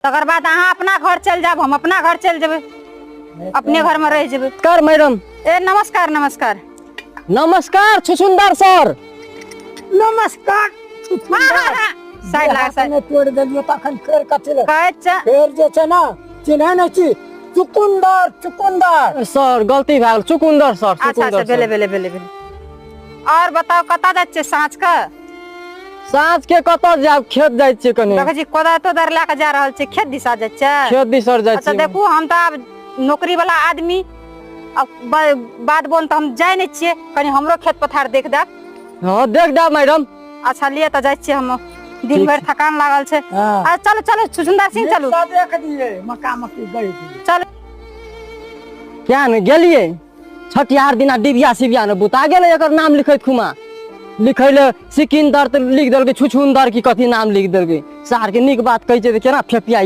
तकर बाद अहाँ अपना घर चलि जायब, हम अपना घर चलि जेबै, अपने घरमे रहि जेबै। नमस्कार मैडम। ए नमस्कार नमस्कार। नमस्कार छुछुंदर सर। नमस्कार। हाँ, हाँ, हाँ। साइड लगा साइड। नहि तोड़ि देलियौ तखन फेर कथी लए? कहै छै फेर जे छै ने चिन्है नहि छी, चुकुन्दर चुकुन्दर। सर गलती भए गेल, चुकुंदर सर। अच्छा चुकुंदर अच्छा, भेले सर। भेले भेले भेले। और बताउ, कतऽ जाइ छियै साँझ के? साँझ के कतऽ जायब, खेत जाइ छियै कनि। देखै छी कोदारि तोदारि लए कऽ जा रहल छियै, खेत दिशा जाइ छियै? खेत दिस सर जाइ अच्छा छियै। देखू, हम तऽ आब नौकरी वाला आदमी, अब बाध बोन तऽ हम जाइ नहि छियै, कनि हमरो खेत पथार देख देब। हँ देख देब मैडम। अच्छा लिए तऽ जाइ छियै हम, दिन ठीक। भरि थकान लागल छै। हँ। आ चलू चलू सुन्दर सिंह चलू। नीकसँ देख दियै, मक्का मक्की गहि दियै। चलू। क्या ने गेलियै छठिहार दिना डिबिया सिबिया ने बुता गेलै। एकर नाम लिखैत खुमा लिखै ले सिकिंदर तऽ लिख देलकै छुछुंदर की कथी नाम लिख देलकै। सार के नीक बात कहै छै तऽ केना फेपिया।